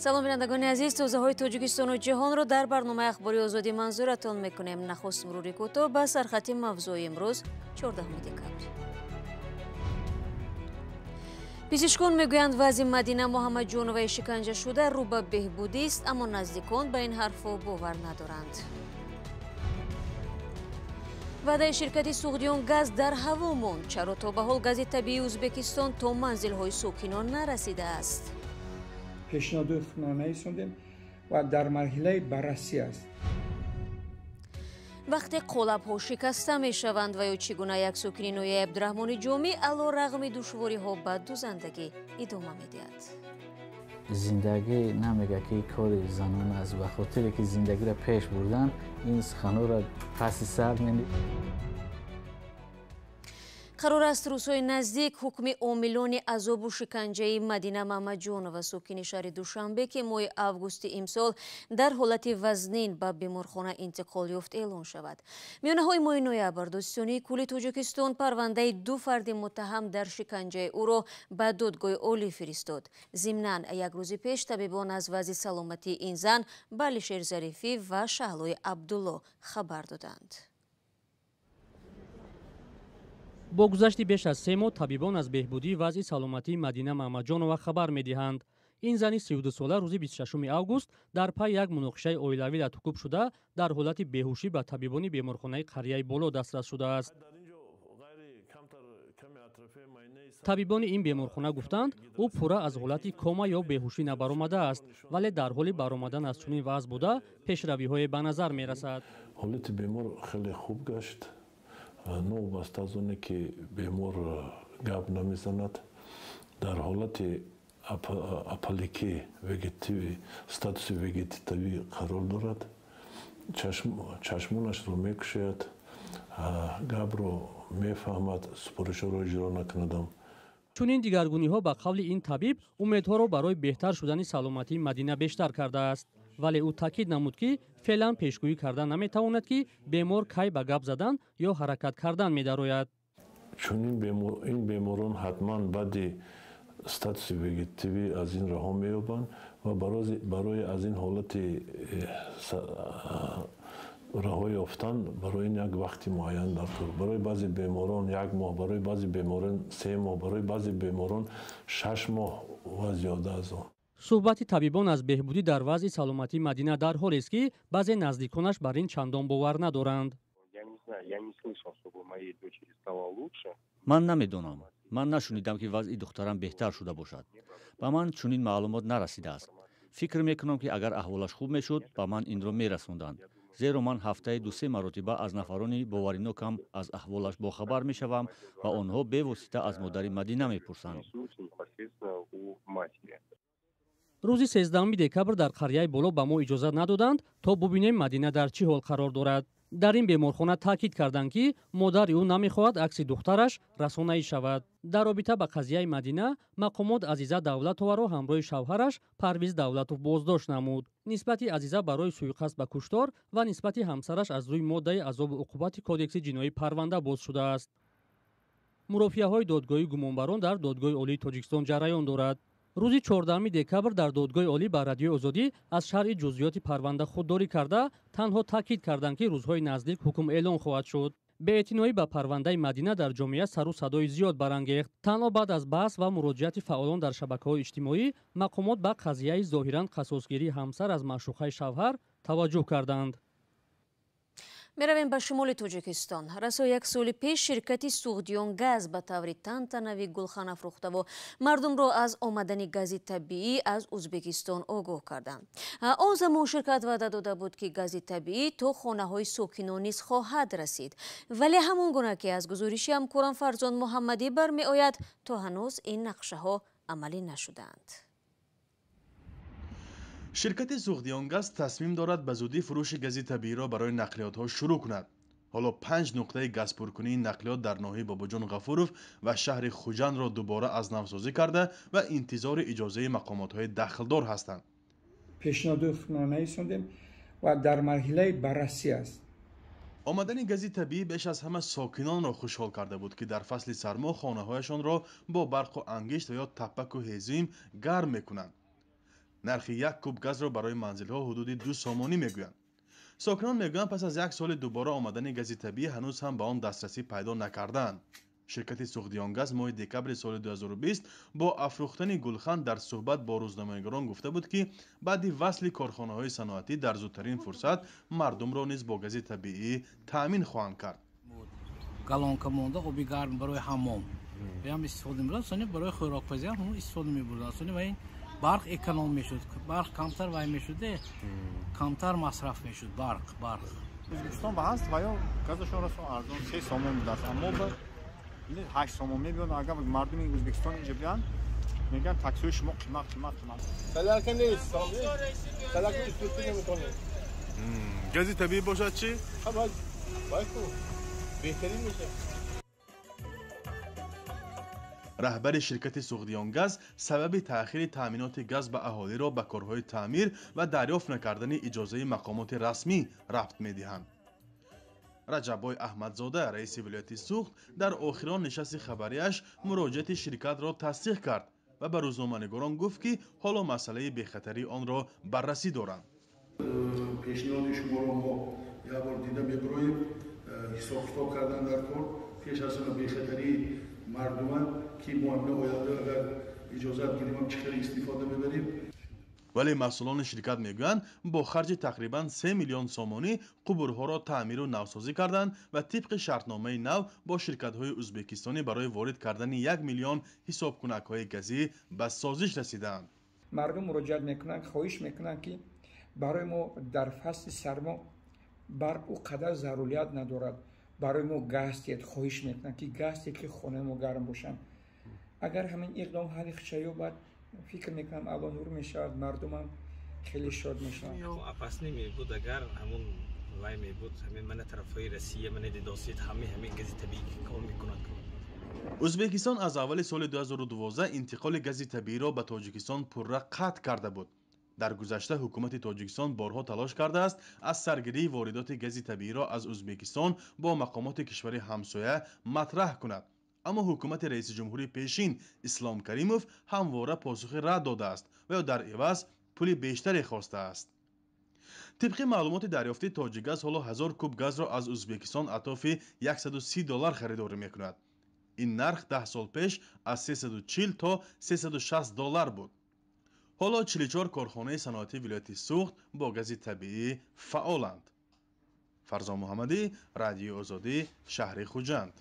Салом, бинандагони азиз, тозаҳои Тоҷикистону ҷаҳонро дар барномаи Ахбори Озодӣ манзуратон мекунем. Нахуст мурури кӯтоҳ ба сархати мавзӯи имрӯз, 14 декабр. Пизишкон мегӯянд, вазъи Мадина Муҳаммадҷоноваи шиканҷашуда рӯ ба беҳбудист, аммо наздикон ба ин ҳарфҳо бовар надоранд. Ваъдаи ширкати Суғдиён газ дар ҳаво монд. Чаро то ба ҳол гази табиии Ӯзбекистон то манзилҳои сокинон нарасидааст? Пешниҳоди худро нависондем ва дар марҳилаи баррасӣ аст. Вақте қолабҳо шикаста мешаванд ва ё чӣ гуна як сокини ноҳияи Абдураҳмони Ҷомӣ ало рағми душвориҳо ба дузандагӣ идома медиҳад. Зиндагӣ намега ки кори занон аст, ба хотире ки зиндагиро пеш бурдан, ин суханҳоро паси сар Қарор аст рӯзҳои наздик ҳукми омилони азобу шиканҷаи Мадина Мамаҷонова, сокини шаҳри Душанбе, ки моҳи августи имсол дар ҳолати вазнин ба беморхона интиқол ёфт, эълон шавад. Миёнаҳои моҳи ноябр Додситонии кулли Тоҷикистон парвандаи ду фарди муттаҳам дар шиканҷаи ӯро ба додгоҳи олӣ фиристод. Зимнан, як рӯзи пеш табибон аз вазъи саломатии ин зан ба Алишер Зарифӣ ва Шаҳлои Абдулло хабар доданд. Бо гузашти беш аз 3 моҳ табибон аз беҳбудии вазъи саломатии Мадина Мамаҷонова хабар медиҳанд. Ин зани 32сола рӯзи 26 август дар пай як муноқишаи оилавӣ латукӯб шуда, дар ҳолати беҳушӣ ба табибони беморхонаи қарияи боло дастрас шудааст. Табибони ин беморхона гуфтанд, ӯ пурра аз ҳолати кома ё беҳушӣ набаромадааст, вале дар ҳоли баромадан аз чунин вазъ буда, пешравиҳое ба назар мерасад. Ҳолати бемор хеле хуб гашт. Новобаста аз оне ки бемор гап намезанад, дар ҳолати апаликӣ статуси вегетативӣ қарор дорад, чашмонашро мекушояд, гапро мефаҳмад, супоришҳоро иҷро накунадам. Чунин дигаргуниҳо ба қавли ин табиб умедҳоро барои беҳтар шудани саломатии Мадина бештар кардааст. Вале ӯ таъкид намуд, ки феълан пешгӯӣ карда наметавонад, ки бемор кай ба гап задан ё ҳаракат кардан медарояд. Чунин ин беморон ҳатман баъди статуси вегетативӣ аз ин раҳо меёбанд ва барои аз ин ҳолати раҳо ёфтан барои ин як вақти муайян даркор. Барои баъзе беморон як моҳ, барои баъзе беморон 3 моҳ, барои баъзе беморон 6 моҳ ва зиёда аз он. Суҳбати табибон аз беҳбудӣ дар вазъи саломатии Мадина дар ҳолест, ки баъзе наздиконаш бар ин чандон бовар надоранд. Ман намедонам. Ман нашунидам, ки вазъи духтарам беҳтар шуда бошад. Ба ман чунин маълумот нарасидааст. Фикр мекунам, ки агар аҳволаш хуб мешуд, ба ман инро мерасонданд. Зеро ман ҳафтаи 2-3 маротиба аз нафарони боваринокам аз аҳволаш бохабар мешавам ва онҳо бевосита аз модари Мадина мепурсанд. Рӯзи 13 декабр дар қарияи боло ба мо иҷозат надоданд, то бубинем Мадина дар чӣ ҳол қарор дорад. Дар ин беморхона таъкид карданд, ки модари ӯ намехоҳад акси духтараш расонаӣ шавад. Дар робита ба қазияи Мадина мақомот Азиза Давлатоваро ҳамроҳи шавҳараш Парвиз Давлатов боздошт намуд. Нисбати Азиза барои суиқасд ба куштор ва нисбати ҳамсараш аз рӯи моддаи азобу уқубати Кодекси ҷиноӣ парванда боз шудааст. Мурофиаҳои додгоҳии гумонбарон дар Додгоҳи Олии Тоҷикистон ҷараён дорад. Рӯзи 14 декабр дар Додгоҳи Олӣ ба Радиои Озодӣ аз шарҳи ҷузъиёти парванда худдорӣ карда, танҳо таъкид карданд, ки рӯзҳои наздик ҳукм эълон хоҳад шуд. Беэътиноӣ ба парвандаи Мадина дар ҷомеа сару садои зиёд барангехт. Танҳо баъд аз баҳс ва муроҷиати фаъолон дар шабакаҳои иҷтимоӣ мақомот ба қазияи зоҳиран қасосгирии ҳамсар аз маъшуқаи шавҳар таваҷҷӯҳ карданд. Меравем ба шимоли Тоҷикистон. Расо як соли пеш ширкати Суғдиён газ ба таври тантанавӣ гулхан афрӯхтаву мардумро аз омадани гази табиӣ аз Ӯзбекистон огоҳ карданд. Он замон ширкат ваъда дода буд, ки гази табиӣ то хонаҳои сокинон низ хоҳад расид. Вале ҳамон гуна ки аз гузориши ҳамкорам Фарзон Муҳаммадӣ бармеояд, то ҳанӯз ин нақшаҳо амалӣ нашудаанд. Ширкати Суғдиёнгаз тасмим дорад ба зудӣ фурӯши гази табииро барои нақлиётҳо шурӯъ кунад. Ҳоло 5 нуқтаи газпуркунии нақлиёт дар ноҳияи Бобоҷон Ғафуров ва шаҳри Хуҷандро дубора аз навсозӣ карда ва интизори иҷозаи мақомотҳои дахлдор ҳастанд. Пешниҳоди худро нависондем ва дар марҳилаи баррасӣ аст. Омадани гази табиӣ беш аз ҳама сокинонро хушҳол карда буд, ки дар фасли сармо хонаҳояшонро бо барқу ангишт ва ё таппаку ҳезим гарм мекунанд. Нархи як куб газро барои манзилҳо ҳудуди 2 сомонӣ мегӯянд. Сокинон мегӯянд, пас аз як соли дубора омадани гази табиӣ ҳанӯз ҳам ба он дастрасӣ пайдо накардаанд. Ширкати Суғдиёнгаз моҳи декабри соли 2020 бо афрӯхтани гулхан дар суҳбат бо рӯзноманигорон гуфта буд, ки баъди васли корхонаҳои саноатӣ дар зудтарин фурсат мардумро низ бо гази табиӣ таъмин хоҳанд кард. Галонка монда оби гарм барои ҳаммом ҳам истифода мебурданд, сони барои хӯрокпазӣ ҳам истифода мебурданд. Сони ва ин барқ эконом мешуд, барқ камтар вай мешуд, камтар масраф мешуд барқ. Ӯзбекистон ба ҳаст ва ё газашон расо арзон 3 сомон будааст, аммо ба 8 сомон мебиёнд. Агар мардуми Ӯзбекистон инҷа биёнд, мегӯянд таксиҳои шумо қимат қимат қимат. Солярка нест, солярка истифода наметавонем. Гази табиӣ бошад чӣ? Беҳтарин мешавад. Раҳбари ширкати Суғдиёнгаз сабаби таъхири таъминоти газ ба аҳолиро ба корҳои таъмир ва дарёфт накардани иҷозаи мақомоти расмӣ рабт медиҳанд. Раҷаббой Аҳмадзода, раиси вилояти Суғд, дар охирон нишасти хабарияш муроҷиати ширкатро тасдиқ кард ва ба рӯзноманигорон гуфт, ки ҳоло масъалаи бехатарии онро баррасӣ доранд. Пешниҳоди шуморо мо як бор дида мебароем, ҳисоб-китоб кардан дар кор пеш аз ҳама бехатарии мардума, ки мо ҳамин оянда агар иҷозат гирем чӣ хеле истифода мебарем. Вале масъулони ширкат мегӯянд, бо харҷи тақрибан 3 миллион сомонӣ қубурҳоро таъмиру навсозӣ карданд ва тибқи шартномаи нав бо ширкатҳои ӯзбекистонӣ барои ворид кардани 1 миллион ҳисобкунакҳои газӣ ба созиш расидаанд. Мардум муроҷиат мекунанд, хоҳиш мекунанд, ки барои мо дар фасли сармо барқ ӯ қадар зарурият надорад, барои мо газ диҳед. Хоҳиш мекунанд, ки газ диҳед, ки хонаи мо гарм бошанд. Агар ҳамин иқдом ҳалли худша ёбад, фикр мекунам алло нур мешавад, мардумам хеле шод мешаванд. Опасни мебуд, агар ҳамун вай мебуд, ҳамин мана тарафҳои Россия мана дидосид, ҳамин гази табиӣ кор мекунад. Ӯзбекистон аз аввали соли 2012 интиқоли гази табииро ба Тоҷикистон пурра қатъ карда буд. Дар гузашта ҳукумати Тоҷикистон борҳо талош кардааст аз саргирии воридоти гази табииро аз Ӯзбекистон бо мақомоти кишвари ҳамсоя матраҳ кунад. Аммо ҳукумати раиси ҷумҳури пешин Ислом Каримов ҳамвора посухи рад додааст ва ё дар иваз пули бештаре хостааст. Тибқи маълумоти дарёфтӣ, Тоҷикгаз ҳоло 1000 куб газро аз Ӯзбекистон атрофи 130 доллар харидорӣ мекунад. Ин нарх 10 сол пеш аз 340 то 360 доллар буд. Ҳоло 44 корхонаи саноатии вилояти Суғд бо гази табиӣ фаъоланд. Фарзон Муҳаммадӣ, Радиои Озодӣ, шаҳри Хуҷанд.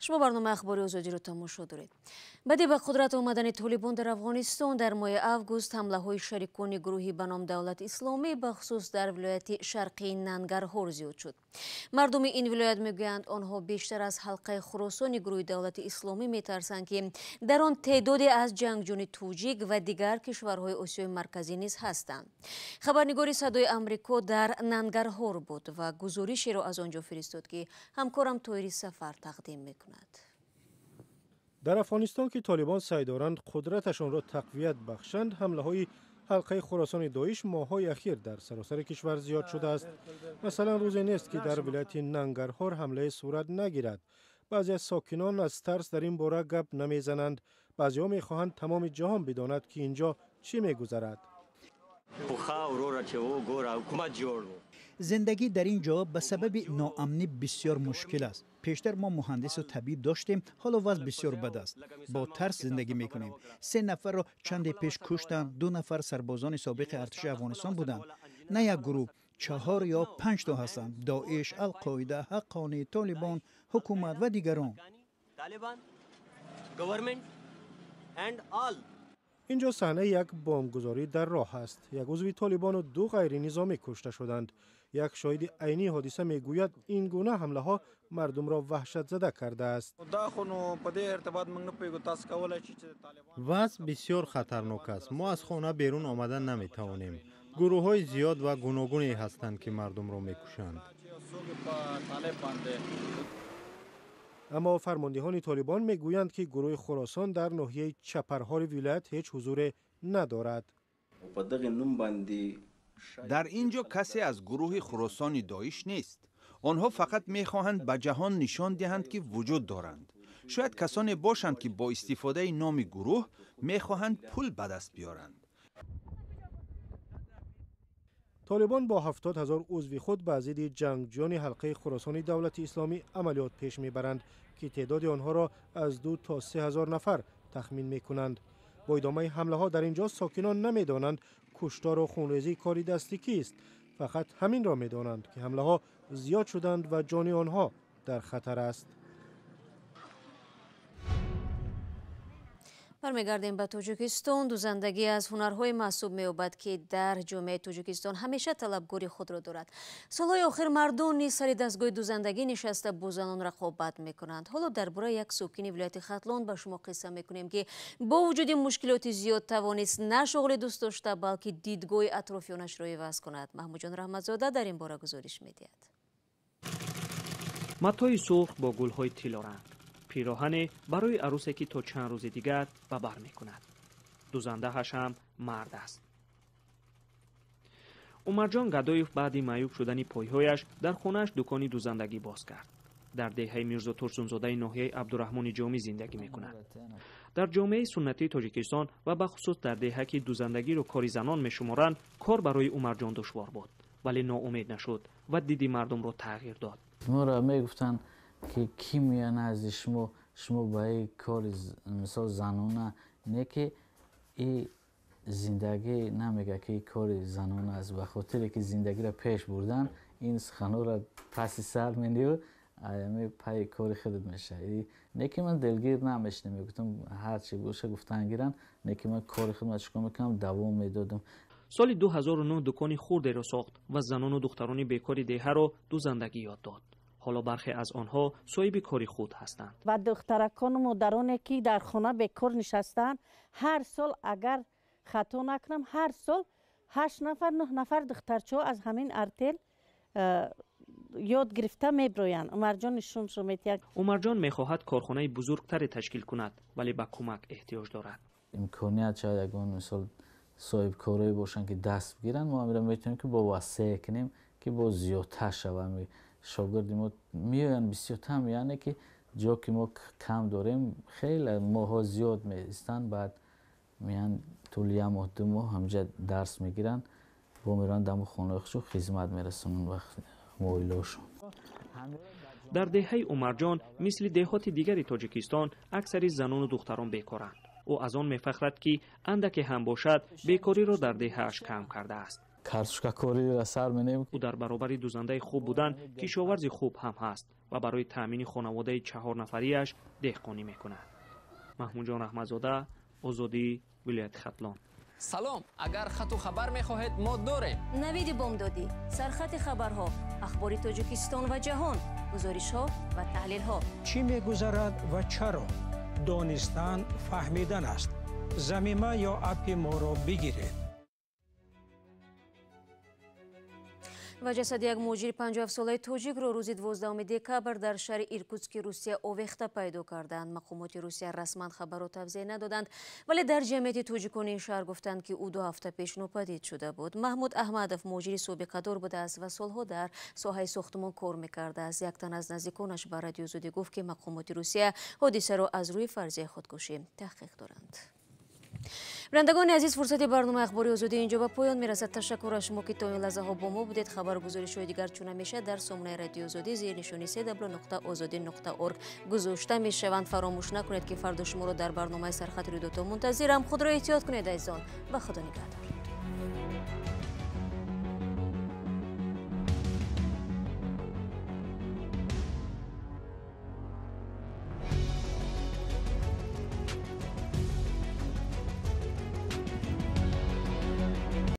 Шумо барномаи ахбори озодиро тамошо доред. Баъди ба қудрат омадани Толибон дар Афғонистон дар моҳи август ҳамлаҳои шарикони гурӯҳи ба ном Давлати Исломӣ бахусус дар вилояти шарқии Нангарҳор зиёд шуд. Мардуми ин вилоят мегӯянд, онҳо бештар аз ҳалқаи хуросони гурӯҳи Давлати Исломӣ метарсанд, ки дар он теъдоде аз ҷангҷӯни тоҷик ва дигар кишварҳои Осиёи Марказӣ низ ҳастанд. Хабарнигори Садои Амрико дар Нангарҳор буд ва гузоришеро аз он ҷо фиристод, ки ҳамкорам Тоири Сафар тақдим мекунад. Дар Афғонистон, ки Толибон саъй доранд қудраташонро тақвият бахшанд, ҳамлаҳои ҳалқаи хуросони Доиш моҳҳои ахир дар саросари кишвар зиёд шудааст. Масалан, рӯзе нест, ки дар вилояти Нангарҳор ҳамлае сурат нагирад. Баъзе аз сокинон аз тарс дар ин бора гап намезананд. Баъзеҳо мехоҳанд тамоми ҷаҳон бидонад, ки инҷо чӣ мегузарад. Зиндагӣ дар ин ҷо ба сабаби ноамнӣ бисёр мушкил аст. Пештар мо муҳандису табиб доштем, ҳоло вазъ бисёр бад аст. Бо тарс зиндагӣ мекунем. 3 нафарро чанде пеш куштанд, 2 нафар сарбозони собиқи артиши Афғонистон буданд. На як гурӯҳ, 4 ё 5 то ҳастанд: Доиш, Алқоида, Ҳаққонӣ, Толибон, ҳукумат ва дигарон. Инҷо саҳнаи як бомбгузорӣ дар роҳ аст. Як узви Толибону ду ғайринизомӣ кушта шуданд. Як шоҳиди айнии ҳодиса мегӯяд, ин гуна ҳамлаҳо мардумро ваҳшатзада кардааст. Вазъ бисёр хатарнок аст. Мо аз хона берун омада наметавонем. Гурӯҳҳои зиёд ва гуногуне ҳастанд, ки мардумро мекушанд. Аммо фармондеҳони Толибон мегӯянд, ки гурӯҳи Хуросон дар ноҳияи Чапарҳори вилоят ҳеҷ ҳузуре надорад. Дар ин ҷо касе аз гурӯҳи Хуросони Доиш нест. Онҳо фақат мехоҳанд ба ҷаҳон нишон диҳанд, ки вуҷуд доранд. Шояд касоне бошанд, ки бо истифодаи номи гурӯҳ мехоҳанд пул ба даст биёранд. Толибон бо 70 000 узви худ ба зидди ҷангҷӯёни ҳалқаи Хуросони Давлати Исломӣ амалиёт пеш мебаранд, ки теъдоди онҳоро аз 2 то 3 ҳазор нафар тахмин мекунанд. Бо идомаи ҳамлаҳо дар ин ҷо сокинон намедонанд, куштору хунрезӣ кори дасти кист. Фақат ҳаминро медонанд, ки ҳамлаҳо зиёд шуданд ва ҷони онҳо дар хатар аст. Бармегардем ба Тоҷикистон. Дузандагӣ аз ҳунарҳое маҳсуб меёбад, ки дар ҷомеаи Тоҷикистон ҳамеша талабгори худро дорад. Солҳои охир мардон низ сари дастгоҳи дузандагӣ нишаста, бо занон рақобат мекунанд. Ҳоло дар бораи як сокини вилояти Хатлон ба шумо қисса мекунем, ки бо вуҷуди мушкилоти зиёд тавонист на шуғли дӯст дошта, балки дидгоҳи атрофиёнашро иваз кунад. Маҳмудҷон Раҳматзода дар ин бора гузориш медиҳад. Матои сурх бо гулҳои тиллоранг, пироҳане барои арусе, ки то чанд рӯзи дигар ба бар мекунад. Дузандааш ҳам мард аст. Умарҷон Гадоев баъди маъюб шудани пойҳояш дар хонааш дукони дузандагӣ боз кард. Дар деҳаи Мирзо Турсунзодаи ноҳияи Абдураҳмони Ҷомӣ зиндагӣ мекунад. Дар ҷомеаи суннатии Тоҷикистон ва бахусус дар деҳа, ки дузандагиро кори занон мешуморанд, кор барои Умарҷон душвор буд, вале ноумед нашуд ва диди мардумро тағйир дод. Моро мегуфтанд, ки кӣ меяд назди шумо, шумо ба и кори, мисол, занона не, ки и зиндагӣ намега, ки кори занона аст. Ба хотире ки зиндагиро пеш бурдан, ин суханҳоро паси сар мению ами пайи кори худат мешавӣ. Не ки ман дилгир намешинам, мегуфтам, ҳарчи боша, гуфтан гиранд, не ки ман кори худро чикор мекунам, давом медодам. Соли 2009 дукони хурдеро сохт ва занону духтарони бекори деҳаро дузандагӣ ёд дод. Ҳоло бархе аз онҳо соҳиби кори худ ҳастанд. Ва духтаракону модароне, ки дар хона бекор нишастаанд, ҳар сол, агар хато накунам, ҳар сол ҳашт нафар, нӯҳ нафар духтарчаҳо аз ҳамин артел ёд гирифта меброянд. Умарҷон нишоншо метиҳад. Умарҷон мехоҳад корхонаи бузургтаре ташкил кунад, вале ба кӯмак эҳтиёҷ дорад. Имконият шояд ягон, мисол, соҳибкорое бошанд, ки даст бигиранд. Мо амира метавонем, ки бо васеъ кунем, ки бо зиёдтар шава. Шогирди мо меоянд, бисёртар меоянд, ки ҷо ки мо кам дорем, хеле моҳо зиёд меистанд. Баъд меянд, тӯли як моҳ, 2 моҳ ҳамҷа дарс мегиранд, бо мераванд даму хонаҳои худшон, хизмат мерасонанд ва оилаошон. Дар деҳаи Умарҷон, мисли деҳоти дигари Тоҷикистон, аксари занону духтарон бекоранд. Ӯ аз он мефахрад, ки андаке ҳам бошад, бекориро дар деҳааш кам кардааст. Картошкакориро сар менем. Ӯ дар баробари дузандаи хуб будан, кишоварзи хуб ҳам ҳаст ва барои таъмини хонаводаи чаҳорнафарияш деҳқонӣ мекунад. Маҳмудҷон Раҳматзода, Озодӣ, вилояти Хатлон. Салом, агар хату хабар мехоҳед, мо дорем. Навиди бомдодӣ, сархати хабарҳо, ахбори Тоҷикистон ва ҷаҳон, гузоришҳо ва таҳлилҳо. Чӣ мегузарад ва чаро? Донистан фаҳмидан аст. Замима ё аппи моро бигиред. Ва ҷасади як муҳоҷири 57-солаи тоҷикро рӯзи 12 декабр дар шаҳри Иркутски Русия овехта пайдо карданд. Мақомоти Русия расман хабарро тавзеҳ надоданд, вале дар ҷамъияти тоҷикони ин шаҳр гуфтанд, ки ӯ 2 ҳафта пеш нопадид шуда буд. Маҳмуд Аҳмадов муҳоҷири собиқадор будааст ва солҳо дар соҳаи сохтумон кор мекардааст. Як тан аз наздиконаш ба Радиои Озодӣ гуфт, ки мақомоти Русия ҳодисаро аз рӯи фарзияи худкушӣ таҳқиқ доранд. Бинандагони азиз, фурсати барномаи Ахбори Озодӣ инҷо ба поён мерасад. Ташаккур аз шумо, ки то ин лаҳзаҳо бо мо будед. Хабару гузоришҳои дигар, чун ҳамеша, дар сомонаи Радиои Озодӣ зери нишони cw.ozodi.org гузошта мешаванд. Фаромӯш накунед, ки фардо шуморо дар барномаи Сархати рӯйдодҳо мунтазирам. Худро эҳтиёт кунед, азизон, ба Худо нигаҳдор.